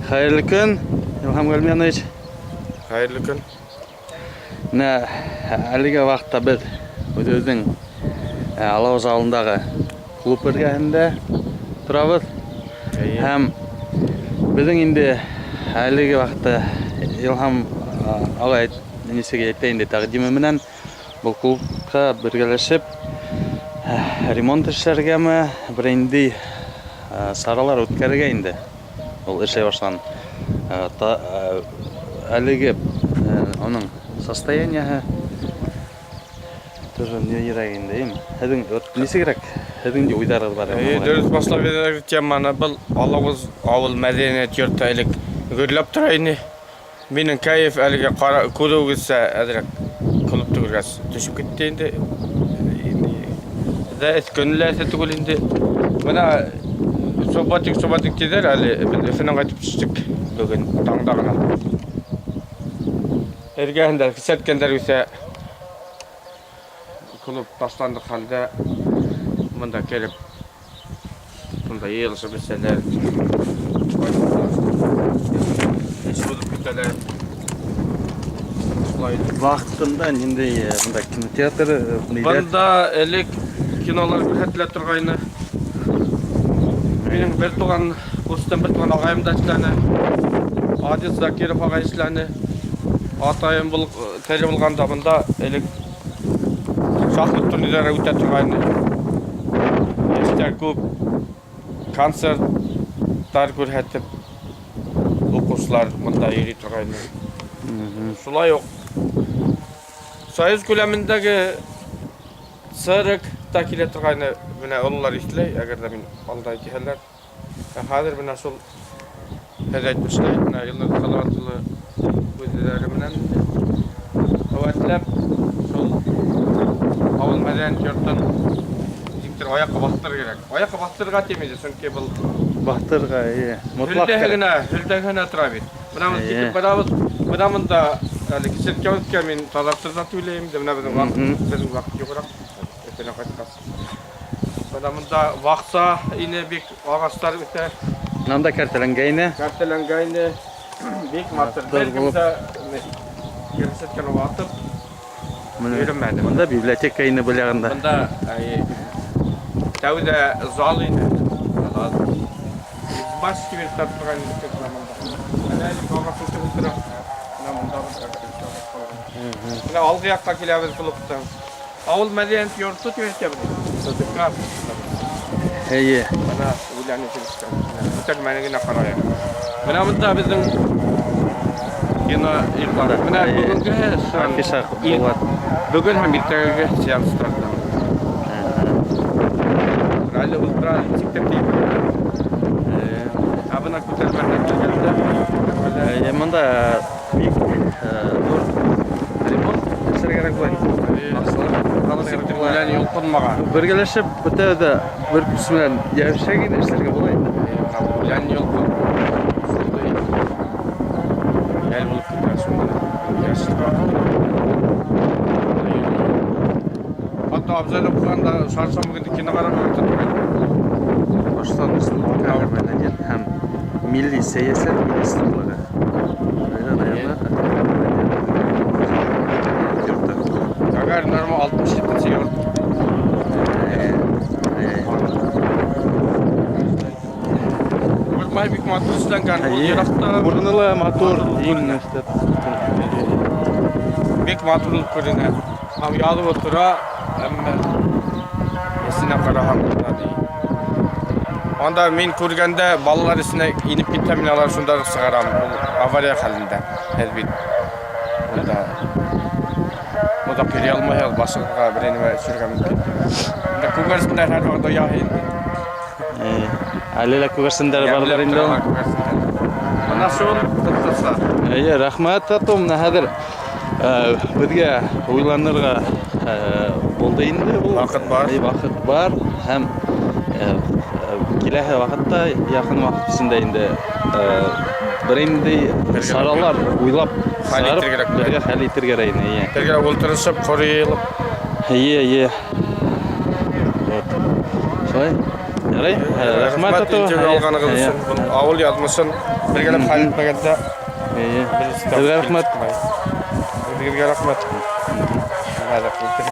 Хәйерле көн, Илһам Гальменович. Хәйерле көн. Менә әлеге ваҡытта беҙ үҙебеҙҙең Алауыз ауылындағы клуб эргәһендә торабыҙ. Һәм беҙҙең инде әлеге ваҡытта Илһам ағай нисек әйтә инде тәҡдиме менән был клубҡа бергәләшеп ремонт эшләргәме, бер нинди саралар үткәрергә инде. Ул эшләй башлаған. Әлеге уның состояниеһы тоже нирәк инде, эйме? Һеҙҙең вот нисегерәк һеҙҙең нинди уйҙарығыҙ бар? Әйе, дөрөҫ башлап ебәрҙегеҙ теманы. Был Алауыз авыл мәдәният йорты элек гөрләп тора ине. Минең кәйеф әлегә кара күрүегезчә әзрәк клуб түгелгәс төшеп китте инде. Дә эш көне лә эше түгел инде. Менә субботник субботник диләр әле без Өфөнән кайтып төштек бүген таңда гына. Эргәһендә кисәткәндәр үсә. Клуб ташландык хәлдә монда кереп Шунда йыйылышып эчәләр. Эш булып китәләр. Шулай. Вакытында нинди монда кинотеатр, ниләр? Бында элек кинолар күрсәтелә торгайны. Минем бер туган курстан бер туган агаем да эшләне. Адил Закиров агай эшләне. Атаем бул тере булганда монда элек Шахмат турнирлары үтә торган яшьтәр күп концертлар күрһәтеп укучылар монда йөри торгайны. Шулай ук Союз күләмендәге цирк та килә торгайны. Менә олылар ишләй, әгәр дә мин алда әйтәләр. Ә хәзер менә шул һеҙ әйтмешләй, менә Илнур Салават улы үзләре менән инде кеүәтләп шул авыл мәдәният йортын ничектер аякка баҫтырыр кәрәк. Аякка баҫтырырға тим инде, сөнки был Баҫтырырға, эйе. Мотлаҡ һөлдәһе кәрәк. генә, һөлдәһе генә тора бит. Бына беҙ Эйе. китеп барабыҙ, бына бында әле кисерткә үткән мин таҙартыр ҙа түләйем инде, менә беҙҙең ваҡыт, беҙҙең ваҡыт юғыраҡ. Өфөнән ҡайтҡас. Бына монда баҡса ине, бик ағастар үҫә. Мында кәртәләнгәйне. Кәртәләнгәйне. Бик матур. Бер кем дә киресеткән ватып йөрөмәне. Монда библиотека ине был яғында. Монда тәүҙә зал ине. Баш кибет торған ине монда. Әле әле ағас үҫеп ултыра. Менә монда Менә алғы яҡҡа киләбеҙ клубтан. Авыл мәдәният йорты дип әйтәбез. СДК. Эйе. Менә үләне килешкән. Күтәрмәне генә карайык. Менә монда безнең кино игъланы. Менә бүгенге Афиша була. Бүген һәм иртәгәге сеансларда. Әле утыра ничек тә дип. Ә бына күтәрмәне килгәндә. Эйе, монда бик ҙур ремонт эшләргә кәрәк була. Үлән йолҡонмаған. Бергәләшеп бөтә дә бер көс менән йәбешә генә эшләргә була инде. Үлән йолҡон. Шундай хәл булып китә шунда. Яшел. Хатта абзарда булганда шаршамбы көндө кино ҡарарға китә. Башҡортостан Республикаһы Мәҙәниәт һәм милли сәйәсәт министрлығы районы мәҙәниәт йорто. Гагарин урамы 67 йорт. Урмай бик матур эшләнгән. Ул еракта Урыны ла матур, иң өҫтә. Бик матур булып күренә. Һәм янып тора, әммә эсенә ҡараһаң да ни. Анда мин күргәндә балалар эсенә инеп китә, мин алар шунда уҡ сығарам. Ул авария хәлендә. Һеҙ бит унда оҙаҡ йөрөй алмайһығыҙ, башығыҙға берәй нәмә төшөргә мөмкин. Унда күгәрсендәр һәр ваҡыт оя инде. Әле лә күгәрсендәр барҙыр инде ул. Бына шул ҡыҫҡаса. Эйе, рәхмәт, татыу. Менә хәҙер беҙгә уйланырға булды инде ул. Ваҡыт бар. Эйе, ваҡыт бар һәм киләһе ваҡытта, яҡын ваҡыт эсендә инде бер ниндәй саралар уйлап Хәл сығарып, итергә кәрәк. бергә хәл итергә кәрәк ине, эйе. Бергә ултырышып, ҡор йыйылып. Эйе, эйе. Вот. Шулай. Ярай, рәхмәт, Рәхмәт интервью алғанығыҙ өсөн. Был ауыл яҙмышын бергәләп хәл итмәгәндә Эйе. бер Һеҙгә рәхмәт. Үҙегеҙгә рәхмәт. Рәхмәт.